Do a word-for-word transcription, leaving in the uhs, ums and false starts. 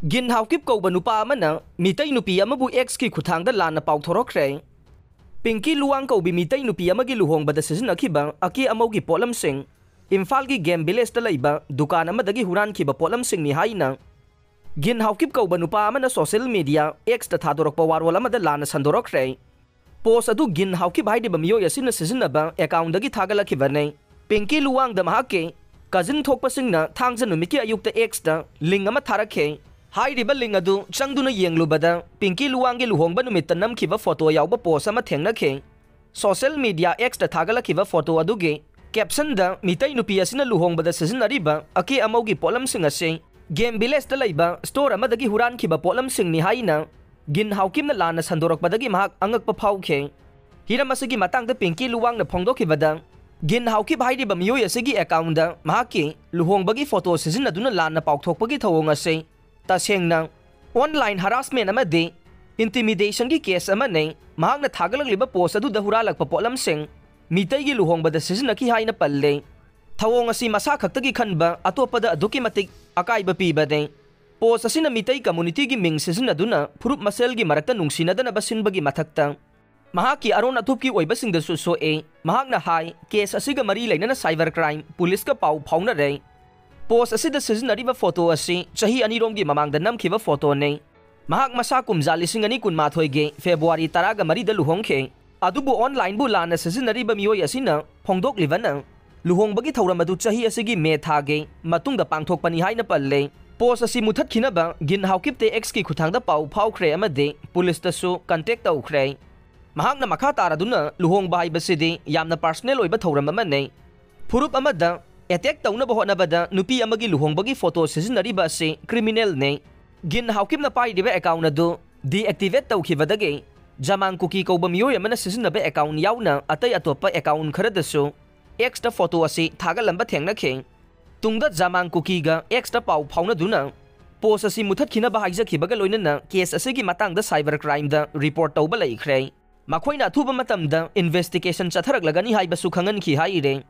ꯒꯤꯟ ꯍꯥꯎꯀꯤꯞ ꯀꯧꯕ ꯅꯨꯄꯥ ꯑꯃꯅ ꯃꯤꯇꯩ ꯅꯨꯄꯤ ꯑꯃꯕꯨ X ꯀꯤ ꯈꯨꯠꯊꯥꯡꯗ ꯂꯥꯟꯅ ꯄꯥꯎꯊꯣꯔꯛꯈ꯭ꯔꯦ꯫ ꯄꯤꯡꯀꯤ ꯂꯨꯋꯥꯡ ꯀꯧꯕꯤ ꯃꯤꯇꯩ ꯅꯨꯄꯤ ꯑꯃꯒꯤ ꯂꯨꯍꯣꯡꯕꯗ ꯁꯤꯖꯤꯟꯅꯈꯤꯕ ꯑꯀꯦ ꯑꯃꯧꯒꯤ ꯄꯣꯠꯂꯝꯁꯤꯡ ꯏꯝꯐꯥꯜꯒꯤ ꯒꯦꯝ ꯚꯤꯂꯦꯖꯇ ꯂꯩꯕ ꯗꯨꯀꯥꯟ ꯑꯃꯗꯒꯤ ꯍꯨꯔꯥꯟꯈꯤꯕ ꯄꯣꯠꯂꯝꯁꯤꯡꯅꯤ ꯍꯥꯏꯅ ꯒꯤꯟ ꯍꯥꯎꯀꯤꯞ ꯀꯧꯕ ꯅꯨꯄꯥ ꯑꯃꯅ ꯁꯣꯁꯤꯌꯦꯜ ꯃꯤꯗꯤꯌꯥ X ꯇ ꯊꯥꯗꯣꯔꯛꯄ ꯋꯥꯔꯣꯜ ꯑꯃꯗ ꯂꯥꯟꯅ ꯁꯟꯗꯣꯔꯛꯈ꯭ꯔꯦ꯫ ꯄꯣꯁ ꯑꯗꯨ ꯒꯤꯟ ꯍꯥꯎꯀꯤꯞ ꯍꯥꯏꯔꯤꯕ ꯃꯤꯑꯣꯏ ꯑꯁꯤꯅ ꯁꯤꯖꯤꯟꯅꯕ ꯑꯦꯀꯥꯎꯟꯗꯒꯤ ꯊꯥꯒꯠꯂꯛꯈꯤꯕꯅꯤ꯫ ꯄꯤꯡꯀꯤ ꯂꯨꯋꯥꯡꯗ ꯃꯍꯥꯛꯀꯤ ꯀꯖꯤꯟ ꯊꯣꯛꯄꯁꯤꯡꯅ ꯊꯥꯡꯖ ꯅꯨꯃꯤꯠꯀꯤ ꯑꯌꯨꯛꯇ X ꯇ ꯂꯤꯡ ꯑꯃ ꯊꯥꯔꯛꯈꯤ꯫ ꯍꯥꯏꯔꯤꯕ ꯂꯤꯡ ꯑꯗꯨ ꯆꯪꯗꯨꯅ ꯌꯦꯡꯂꯨꯕꯗ ꯄꯤꯡꯀꯤ ꯂꯨꯋꯥꯡꯒꯤ ꯂꯨꯍꯣꯡꯕ ꯅꯨꯃꯤꯠꯇ ꯅꯝꯈꯤꯕ ꯐꯣꯇꯣ ꯌꯥꯎꯕ ꯄꯣꯁ ꯑꯃ ꯊꯦꯡꯅꯈꯤ꯫ ꯁꯣꯁꯤꯌꯦꯜ ꯃꯤꯗꯤꯌꯥ X ꯇ ꯊꯥꯒꯠꯂꯛꯈꯤꯕ ꯐꯣꯇꯣ ꯑꯗꯨꯒꯤ ꯀꯦꯞꯁꯟꯗ ꯃꯤꯇꯩ ꯅꯨꯄꯤ ꯑꯁꯤꯅ ꯂꯨꯍꯣꯡꯕꯗ ꯁꯤꯖꯤꯟꯅꯔꯤꯕ ꯑꯀꯦ ꯑꯃꯧꯒꯤ ꯄꯣꯠꯂꯝꯁꯤꯡ ꯑꯁꯤ ꯒꯦꯝ ꯚꯤꯂꯦꯖꯇ ꯂꯩꯕ ꯁ꯭ꯇꯣꯔ ꯑꯃꯗꯒꯤ ꯍꯨꯔꯥꯟꯈꯤꯕ ꯄꯣꯠꯂꯝꯁꯤꯡꯅꯤ ꯍꯥꯏꯅ ꯒꯤꯟ ꯍꯥꯎꯀꯤꯞꯅ ꯂꯥꯟꯅ ꯁꯟꯗꯣꯔꯛꯄꯗꯒꯤ ꯃꯍꯥꯛ ꯑꯉꯛꯄ ꯐꯥꯎꯈꯤ꯫ ꯍꯤꯔꯝ ꯑꯁꯤꯒꯤ ꯃꯇꯥꯡꯗ ꯄꯤꯡꯀꯤ ꯂꯨꯋꯥꯡꯅ ꯐꯣꯡꯗꯣꯛꯈꯤꯕꯗ, ꯒꯤꯟ ꯍꯥꯎꯀꯤꯞ ꯍꯥꯏꯔꯤꯕ ꯃꯤꯑꯣꯏ ꯑꯁꯤꯒꯤ ꯑꯦꯀꯥꯎꯟꯗ ꯃꯍꯥꯛꯀꯤ ꯂꯨꯍꯣꯡꯕꯒꯤ ꯐꯣꯇꯣ ꯁꯤꯖꯤꯟꯅꯗꯨꯅ ꯂꯥꯟꯅ ꯄꯥꯎꯊꯣꯛꯄꯒꯤ ꯊꯧꯑꯣꯡ ꯑꯁꯤ ꯇꯁꯦꯡꯅ ꯑꯣꯟꯂꯥꯏꯟ ꯍꯔꯥꯁꯃꯦꯟ ꯑꯃꯗꯤ ꯏꯟꯇꯤꯃꯤꯗꯦꯁꯟꯒꯤ ꯀꯦꯁ ꯑꯃꯅꯤ꯫ ꯃꯍꯥꯛꯅ ꯊꯥꯒꯠꯂꯛꯂꯤꯕ ꯄꯣꯁ ꯑꯗꯨꯗ ꯍꯨꯔꯥꯜꯂꯛꯄ ꯄꯣꯠꯂꯝꯁꯤꯡ ꯃꯤꯇꯩꯒꯤ ꯂꯨꯍꯣꯡꯕꯗ ꯁꯤꯖꯤꯟꯅꯈꯤ ꯍꯥꯏꯅ ꯄꯜꯂꯤ꯫ ꯊꯧꯑꯣꯡ ꯑꯁꯤ ꯃꯁꯥ ꯈꯛꯇꯒꯤ ꯈꯟꯕ ꯑꯇꯣꯞꯄꯗ ꯑꯗꯨꯛꯀꯤ ꯃꯇꯤꯛ ꯑꯀꯥꯏꯕ ꯄꯤꯕꯅꯤ꯫ ꯄꯣꯁ ꯑꯁꯤꯅ ꯃꯤꯇꯩ ꯀꯝꯃꯨꯅꯤꯇꯤꯒꯤ ꯃꯤꯡ ꯁꯤꯖꯤꯟꯅꯗꯨꯅ ꯐꯨꯔꯨꯞ ꯃꯁꯦꯜꯒꯤ ꯃꯔꯛꯇ ꯅꯨꯡꯁꯤꯅꯗꯅꯕ ꯁꯤꯟꯕꯒꯤ ꯃꯊꯛꯇ, ꯃꯍꯥꯛꯀꯤ ꯑꯔꯣꯟ ꯑꯊꯨꯞꯀꯤ ꯑꯣꯏꯕꯁꯤꯡꯗꯁꯨ ꯁꯣꯛꯏ꯫ ꯃꯍꯥꯛꯅ ꯍꯥꯏ, ꯀꯦꯁ ꯑꯁꯤꯒ ꯃꯔꯤ ꯂꯩꯅꯅ ꯁꯥꯏꯕꯔ ꯀ꯭ꯔꯥꯏꯝ ꯄꯨꯂꯤꯁꯀ ꯄꯥꯎ ꯐꯥꯎꯅꯔꯦ꯫ ꯄꯣꯁ ꯑꯁꯤꯗ ꯁꯤꯖꯤꯟꯅꯔꯤꯕ ꯐꯣꯇꯣ ꯑꯁꯤ ꯆꯍꯤ ꯑꯅꯤꯔꯣꯝꯒꯤ ꯃꯃꯥꯡꯗ ꯅꯝꯈꯤꯕ ꯐꯣꯇꯣꯅꯤ꯫ ꯃꯍꯥꯛ ꯃꯁꯥ ꯀꯨꯝꯖꯥ ꯂꯤꯁꯤꯡ ꯑꯅꯤ ꯀꯨꯟꯃꯥꯊꯣꯏꯒꯤ ꯐꯦꯕ꯭ꯔꯨꯋꯥꯔꯤ ꯇꯔꯥꯒ ꯃꯔꯤꯗ ꯂꯨꯍꯣꯡꯈꯤ꯫ ꯑꯗꯨꯕꯨ ꯑꯣꯟꯂꯥꯏꯟꯕꯨ ꯂꯥꯟꯅ ꯁꯤꯖꯤꯟꯅꯔꯤꯕ ꯃꯤꯑꯣꯏ ꯑꯁꯤꯅ ꯐꯣꯡꯗꯣꯛꯂꯤꯕꯅ, ꯂꯨꯍꯣꯡꯕꯒꯤ ꯊꯧꯔꯝ ꯑꯗꯨ ꯆꯍꯤ ꯑꯁꯤꯒꯤ ꯃꯦ ꯊꯥꯒꯤ ꯃꯇꯨꯡꯗ ꯄꯥꯡꯊꯣꯛꯄꯅꯤ ꯍꯥꯏꯅ ꯄꯜꯂꯤ꯫ ꯄꯣꯁ ꯑꯁꯤ ꯃꯨꯊꯠꯈꯤꯅꯕ ꯒꯤꯟ ꯍꯥꯎꯀꯤꯞꯇ X ꯀꯤ ꯈꯨꯠꯊꯥꯡꯗ ꯄꯥꯎ ꯐꯥꯎꯈ꯭ꯔꯦ ꯑꯃꯗꯤ ꯄꯨꯂꯤꯁꯇꯁꯨ ꯀꯟꯇꯦꯛ ꯇꯧꯈ꯭ꯔꯦ꯫ ꯃꯍꯥꯛꯅ ꯃꯈꯥ ꯇꯥꯔꯗꯨꯅ, ꯂꯨꯍꯣꯡꯕ ꯍꯥꯏꯕꯁꯤꯗꯤ ꯌꯥꯝꯅ ꯄꯔꯁꯅꯦꯜ ꯑꯣꯏꯕ ꯊꯧꯔꯝ ꯑꯃꯅꯤ꯫ ꯐꯨꯔꯨꯞ ꯑꯃꯗ ꯑꯦꯇꯦꯛ ꯇꯧꯅꯕ ꯍꯣꯠꯅꯕꯗ ꯅꯨꯄꯤ ꯑꯃꯒꯤ ꯂꯨꯍꯣꯡꯕꯒꯤ ꯐꯣꯇꯣ ꯁꯤꯖꯤꯟꯅꯔꯤꯕ ꯑꯁꯤ ꯀ꯭ꯔꯤꯃꯤꯅꯦꯜꯅꯤ꯫ ꯒꯤꯟ ꯍꯥꯎꯀꯤꯞꯅ ꯄꯥꯏꯔꯤꯕ ꯑꯦꯀꯥꯎꯟ ꯑꯗꯨ ꯗꯤꯑꯦꯛꯇꯤꯚꯦꯠ ꯇꯧꯈꯤꯕꯗꯒꯤ ꯖꯃꯥꯡ ꯀꯨꯀꯤ ꯀꯧꯕ ꯃꯤꯑꯣꯏ ꯑꯃꯅ ꯁꯤꯖꯤꯟꯅꯕ ꯑꯦꯀꯥꯎꯟ ꯌꯥꯎꯅ ꯑꯇꯩ ꯑꯇꯣꯞꯄ ꯑꯦꯀꯥꯎꯟ ꯈꯔꯗꯁꯨ X ꯇ ꯐꯣꯇꯣ ꯑꯁꯤ ꯊꯥꯒꯠꯂꯝꯕ ꯊꯦꯡꯅꯈꯤ꯫ ꯇꯨꯡꯗ ꯖꯃꯥꯡ ꯀꯨꯀꯤꯒ X ꯇ ꯄꯥꯎ ꯐꯥꯎꯅꯗꯨꯅ ꯄꯣꯁ ꯑꯁꯤ ꯃꯨꯊꯠꯈꯤꯅꯕ ꯍꯥꯏꯖꯈꯤꯕꯒ ꯂꯣꯏꯅꯅ ꯀꯦꯁ ꯑꯁꯤꯒꯤ ꯃꯇꯥꯡꯗ ꯁꯥꯏꯕꯔ ꯀ꯭ꯔꯥꯏꯝꯗ ꯔꯤꯄꯣꯔꯠ ꯇꯧꯕ ꯂꯩꯈ꯭ꯔꯦ꯫ ꯃꯈꯣꯏꯅ ꯑꯊꯨꯕ ꯃꯇꯝꯗ ꯏꯟꯚꯦꯁꯇꯤꯒꯦꯁꯟ ꯆꯠꯊꯔꯛꯂꯒꯅꯤ ꯍꯥꯏꯕꯁꯨ ꯈꯪꯍꯟꯈꯤ ꯍꯥꯏꯔꯦ꯫